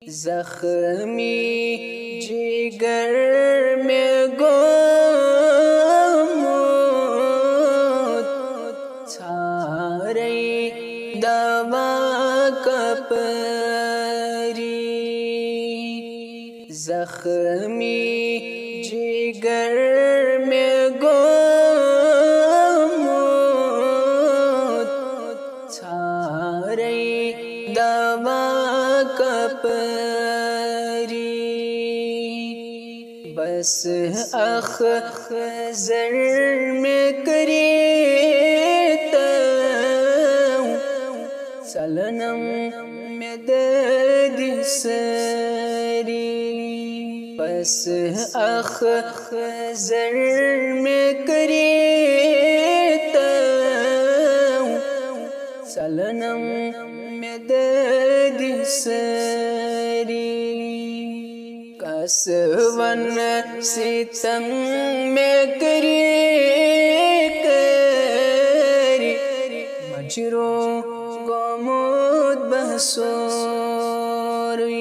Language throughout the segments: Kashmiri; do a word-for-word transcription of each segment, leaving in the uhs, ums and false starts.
زخمی جگر مےٚ گوٚمُت، ژھارے دوا کپٲری۔ زخمی جگر مےٚ گوٚمُت، ژھارے دوا کپٲری۔ بس اکھ نظر مےٚ کٔرِتھ ژلنم مےٚ دٲدۍ سٲری۔ بس اکھ نظر مےٚ کٔرِتھ ژلنم مےٚ دٲدۍ سٲری۔ کس ونہٕ ستم مےٚ کٔرۍ کٔرۍ، مجروح گوٚمُت بہٕ سورُے۔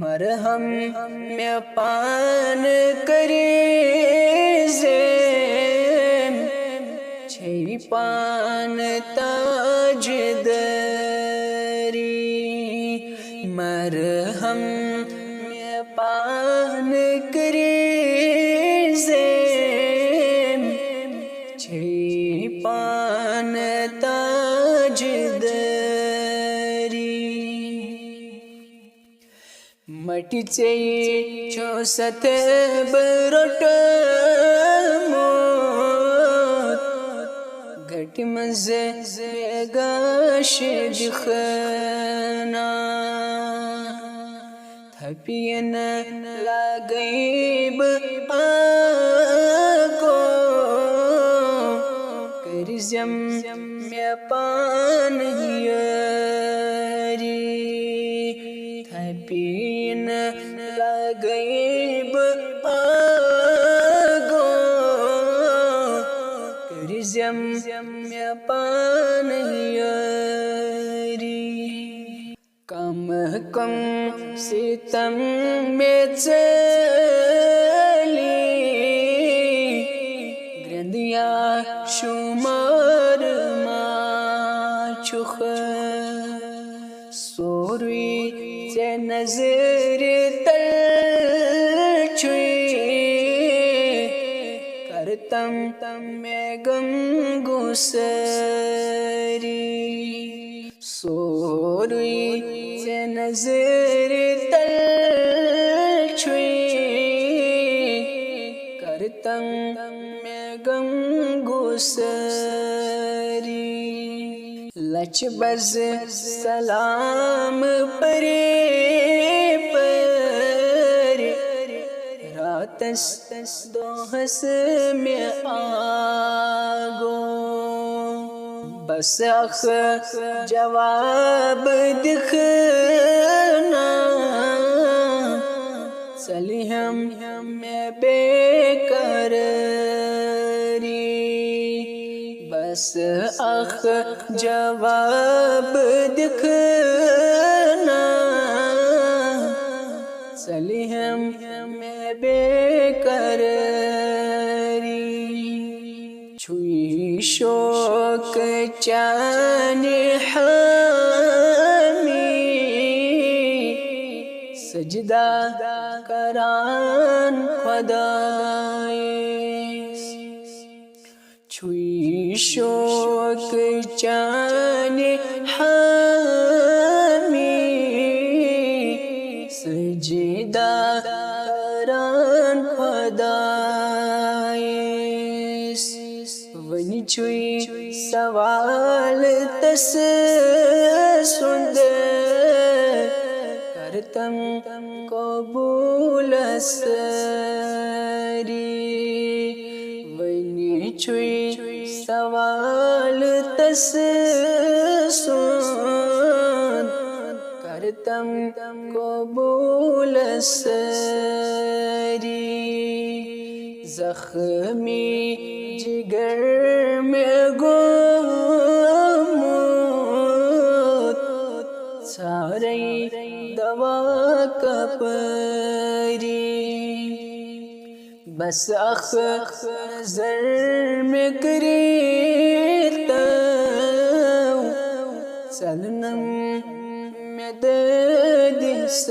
مرہم مےٚ پانہٕ کٔرۍ زِ چھے پانہٕ تاجدٲری۔ مرہم مےٚ پانہٕ کٔرۍ زِ چھے پانہٕ تاجدٲری۔ مٹی ژے چھُ ستھ بہٕ روٚٹمُت، گٹہِ منٛز مےٚ گاش دِخنا۔ تھپین لگے بہٕ آگو، کٔرزٮ۪م مےٚ پانہٕ یٲری۔ تھپین لگے بہٕ آگو، کٔرزٮ۪م مےٚ پانہٕ یٲری۔ کم کم ستم مےٚ ژٲلۍ، گرٛنٛدیا شمار ما چھُکھ؟ سورُے ژےٚ نظرِ تل چھُے، کرتم مےٚ غم گسٲری۔ سورُے ژےٚ نظرِ تل چھُے، کرتم مےٚ غم گسٲری۔ لچھ بز سلام پٔرۍ پٔرۍ، راتس دۄہس مےٚ آگو۔ بس اکھ جواب دِخنا، ژلہم مےٚ بے قرٲری۔ بس اکھ جواب دِخنا، ژلہم مےٚ بے قرٲری۔ چھُے شوق چانہِ حامی، سجدہ کران خدایس۔ چھُے شوق چانہِ حامی، سجدہ کران خدایس۔ وۄنۍ چھُے سوال تس سُنٛد، کرتم قبول سٲری۔ وۄنۍ چھُے سوال تس سُنٛد، کرتم قبول سٲری۔ زخمی جگر مےٚ گوٚمُت، ژھارے دوا کپٲری۔ بس اکھ نظر مےٚ کٔرِتھ تو، ژلنم مےٚ دٲدِس